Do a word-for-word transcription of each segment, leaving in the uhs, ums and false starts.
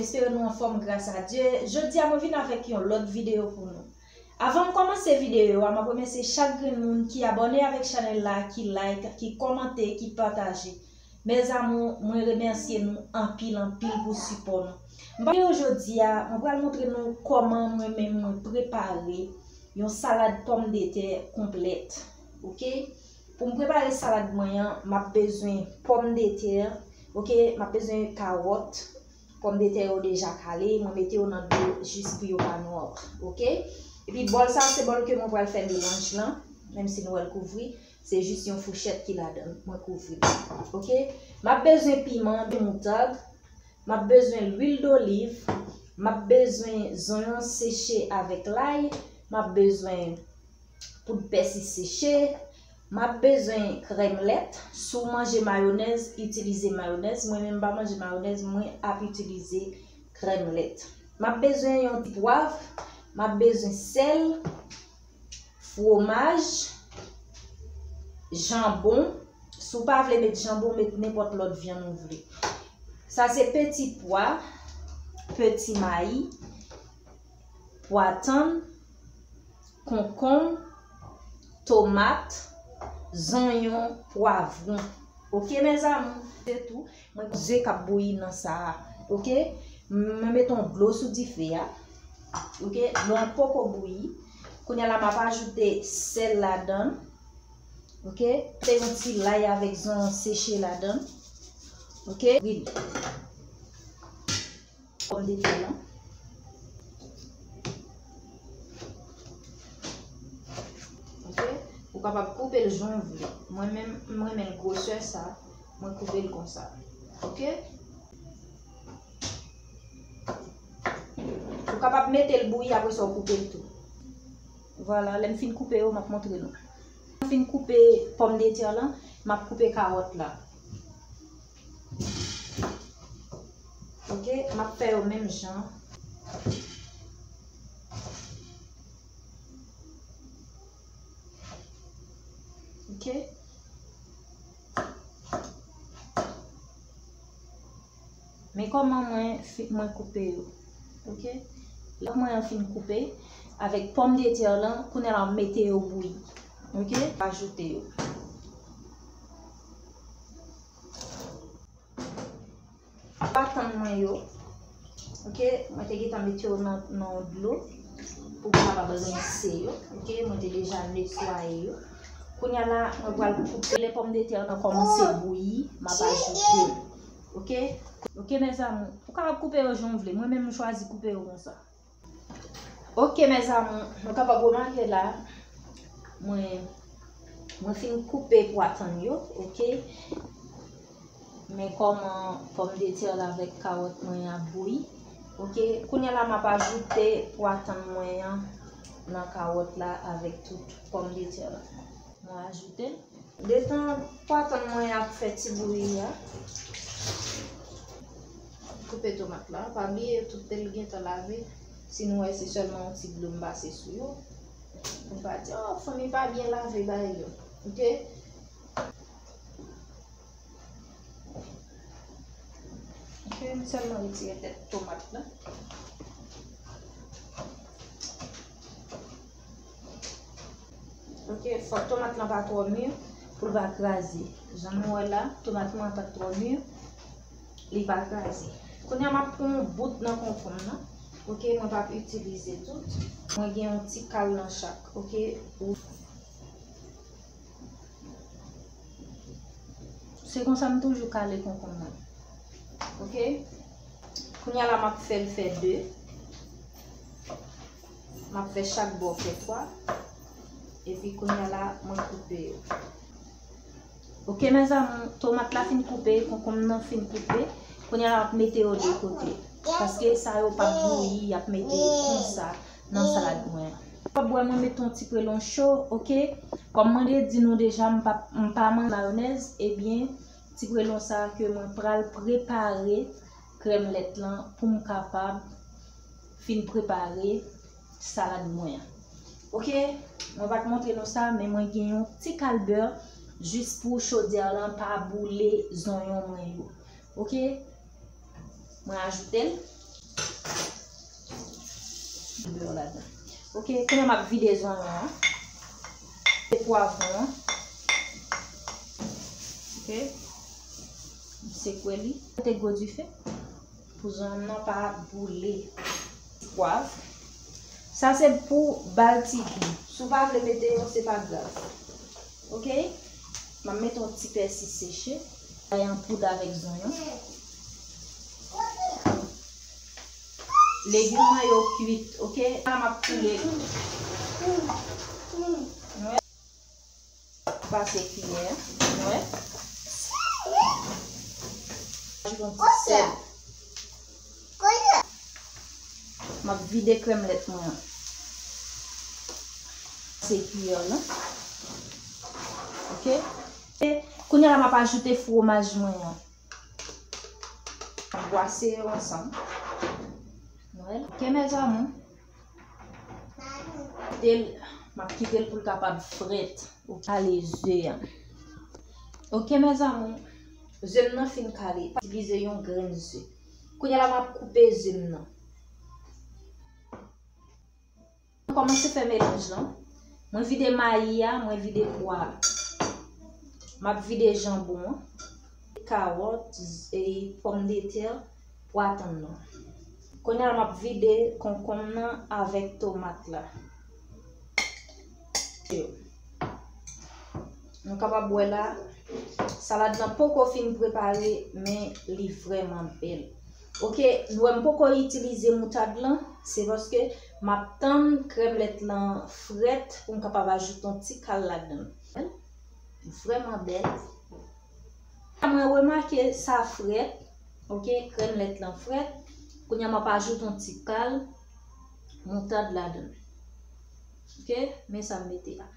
Espere nou anfòm gras a Dye. Jodi a mwen vin avèk yon lòt videyo pou nou. Avan m kòmanse videyo a, m ap remèsye chak grenn moun ki abòne avèk chanèl la, ki like, ki kòmante, ki pataje. Mes amours, mwen remèsye nou anpil, anpil pou sipò nou. M pa videyo jodi a, mwen pral montre nou kòman mwen menm mwen prepare yon salad pòmdetè konplèt. Oke? Pou m prepare salad mwen an, m ap bezwen pòmdetè, oke? M ap bezwen kawòt, pòmdetè yo deja kale, mwen mete yo nan dlo jis pou yo pa nwa, oke? Epi bòl sa, se bòl ke mwen pral fè melanj lan, menm si nou wè l kouvri, se jis yon fouchèt ki ladan l, mwen kouvri l, oke? M ap bezwen piman, moutad, m ap bezwen lwil doliv, m ap bezwen zonyon seche avèk lay, m ap bezwen poud pèsi seche, m ap bezwen krèm lèt. Si w manje mayonèz, itilize mayonèz. Mwen menm m pa manje mayonèz, mwen ap itilize krèm lèt. M ap bezwen yon ti pwav, m ap bezwen sèl, fwomaj, janbon. Si w pa vle met janbon, met nenpòt lòt vyann ou vle. Sa se peti pwa, peti mayi, pwa tann, konkonm, tomat, zonyon, pwavwon. Oke, mes amours, se tou. Mwen zye k ap bouyi nan sa a. Oke? Mwen mete yon dlo sou dife a. Oke? Dlo an poko bouyi. Kounye a la, m ap ajoute sèl ladan l. Oke? Mete yon ti lay avèk zonyon seche ladan l. Oke? Rid. Pòmdetè lan. Oke? Ou kapab koupe l jan w vle. Mwen menm, m renmen l gwosè sa. Mwen koupe l konsa. Oke? Ou kapab mete l bouyi, apre sa w koupe l tou. Vwala, lè m fin koupe yo, m ap montre nou. Lè m fin koupe pòmdetè lan, m ap koupe kawòt la. Oke, m ap fè yo menm jan. Oke. Men kòman mwen fi-, mwen koupe yo. Oke. Lè mwen an fin koupe, avèk pòmdetè lan, kounye a la, m mete yo bouyi. Oke. Ajoute yo. Pwa tann mwen yo. Oke, mwen te gentan mete yo nan, nan dlo pou m kapab rense yo. Oke, mwen te deja netwaye yo. Kounye a la, mwen pral koupe. Lè pòmdetè an kòmanse bouyi, m ap ajoute l. Oke? Oke, mes amours. Ou kapab koupe yo jan w vle. Mwen menm, m chwazi koupe yo konsa. Oke, mes amours, nou kapab remake la, mwen, mwen fin koupe pwa tann yo, oke? Men kòman pòmdetè la avèk kawòt mwen ap bouyi, oke? Kounye a la, m ap ajoute pwa tann mwen an nan kawòt la avèk tout pòmdetè la. Mwen ajoute l. Detan pwa tann mwen ap fè ti bouyi a, koupe tomat la. Pa bliye tout tèl gentan lave. Si nou wè se sèlman yon ti dlo m pase sou yo. Nou pa di, "Oh, fanmi pa byen lave bagay yo." Oke? Oke, m sèlman retire tèt tomat la. Oke, fòk tomat lan pa twò mi pou l pa kraze. Jan nou wè la, tomat mwen pa t twò mi, li pa kraze. Kounye a, m ap pran yon bout nan konkonm nan. Oke, mwen p ap itilize tout. Mwen gen yon ti kal nan chak. Oke, ou Se konsa m toujou kale konkonm mwen. Oke? Kounye a la, m ap fè l fè de. M ap fè chak bò fè twa. Epi kounye a la, mwen koupe yo. Oke, mes amours, tomat la fin koupe, konkonm nan fin koupe. Kounye a la, m ap mete yo de kote. Paske sa yo p ap bouyi, y ap mete konsa nan salad mwen an. W ap wè mwen mete yon ti prelon cho, oke? Kòm mwen te di nou deja, m pa, m pa manje mayonèz, ebyen, ti prelon sa a ke mwen pral prepare krèm lèt lan pou m kapab fin prepare salad mwen an. Oke, mwen pa t montre nou sa, men mwen gen yon ti kal bè jis pou chodyè lan pa boule zonyon mwen yo. Oke, mwen ajoute l. Bè ladan. Ok, kounye a m ap vide zonyon an. Se pwavwon an. Ok. M sekwe li. Mete gwo dife pou zonyon nan pa boule. Pwav. Sa se pou ba l ti gou. Si w pa vle mete yo, se pa grav. Ok? M ap mete yon ti pèsi seche. Lay an poud avèk zonyon. Legim mwen yo kwit, ok? La m ap touye. Pase kiyè, wè. Ajoute yon ti sèl. M ap vide krèm lèt mwen an. Pase kiyè lan. Ok. E kounye a la m ap ajoute fwomaj mwen an. M ap bwase yo ansanm. Wè. Ok, mes amours. Kite l, m ap kite l pou l kapab frèt. Ok, kale ze a. Ok, mes amours, ze m nan fin kale. Itilize yon grenn ze. Kounye a la, m ap koupe ze m nan. Mwen kòmanse fè melanj lan. Mwen vide mayi a, mwen vide pwa a. M ap vide janbon an, kawòt, e pòmdetè, pwa tann nan. Kounye a la, m ap vide konkonm nan avèk tomat la. Nou kapab wè la, salad lan poko fin prepare, men li vrèman bèl. Ok, nou wè m poko itilize moutad lan, se paske m ap tann krèm lèt lan frèt pou m kapab ajoute yon ti kal ladan l. Vrèman bèl. Mwen remake sa frèt, ok, krèm lèt lan frèt. Kounye a m ap ajoute yon ti kal moutad ladan l. Ok, men sa m mete a.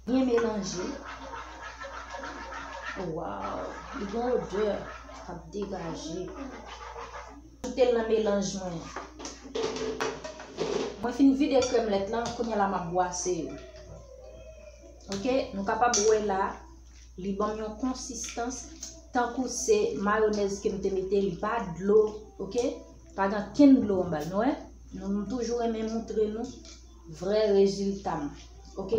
Byen melanje. Waw, li gen odè k ap degaje. Ajoute l nan melanj mwen an. Mwen fin vide krèm lèt lan, kounye a la m ap bwase yo. Ok, nou kapab wè la, li ban m yon konsistans tankou se mayonèz ke m te mete, li pa dlo, ok? Pa gen kenn dlo anba l, nou wè? Nou, nou toujou renmen montre nou vrè rezilta m. Ok?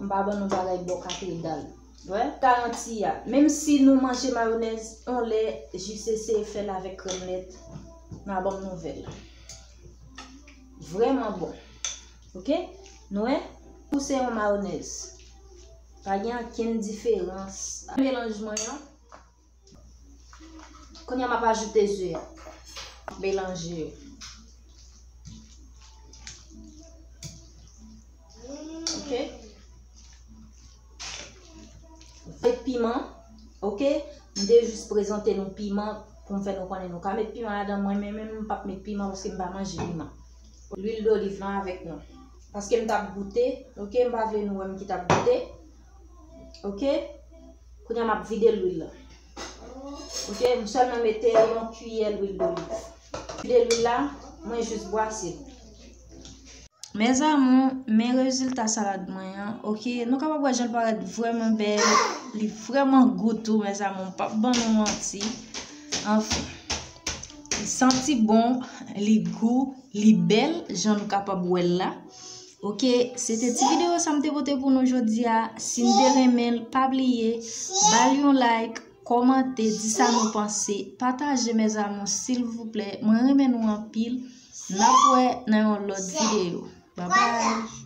M pa ban nou bagay bò katedral. Wè? Garanti a. Menm si nou manje mayonèz, yon lè, jis eseye fè l avèk krèm lèt. N a ban m nouvèl. Vrèman bon. Ok? Nou wè? Pou se yon mayonèz. Pa gen ankenn diferans. Melanj mwen an. Kounye a m ap ajoute ze a. M ap melanje yo. Ok. Met piman. Ok. M te jis prezante nou piman pou m fè nou konnen nou ka met piman ladan. Mwen menm, menm m p ap met piman paske m pa manje piman. Lwil doliv lan avèk nou. Paske m t ap goute. Ok. M pa vle nou wè m ki t ap goute. Ok. Kounye a m ap vide lwil la. Ok, m sèlman mete yon kiyè lwil doliv. Vide lwil la, mwen jis bwase l. Mes amours, men rezilta salad mwen an. Ok, nou kapab wè jan l parèt vrèman bèl. Li vrèman gou tou, mes amours, m p ap ban nou manti. Anfen, li santi bon, li gou, li bèl, jan nou kapab wè l la. Ok, se te ti videyo sa m te pote pou nou jodi a. Si n te renmen l, pa bliye ba l yon like, kòmante, di sa nou panse, pataje, mes amours, silvouplè. Mwen renmen nou anpil. N ap wè nan yon lòt videyo. Bye bye.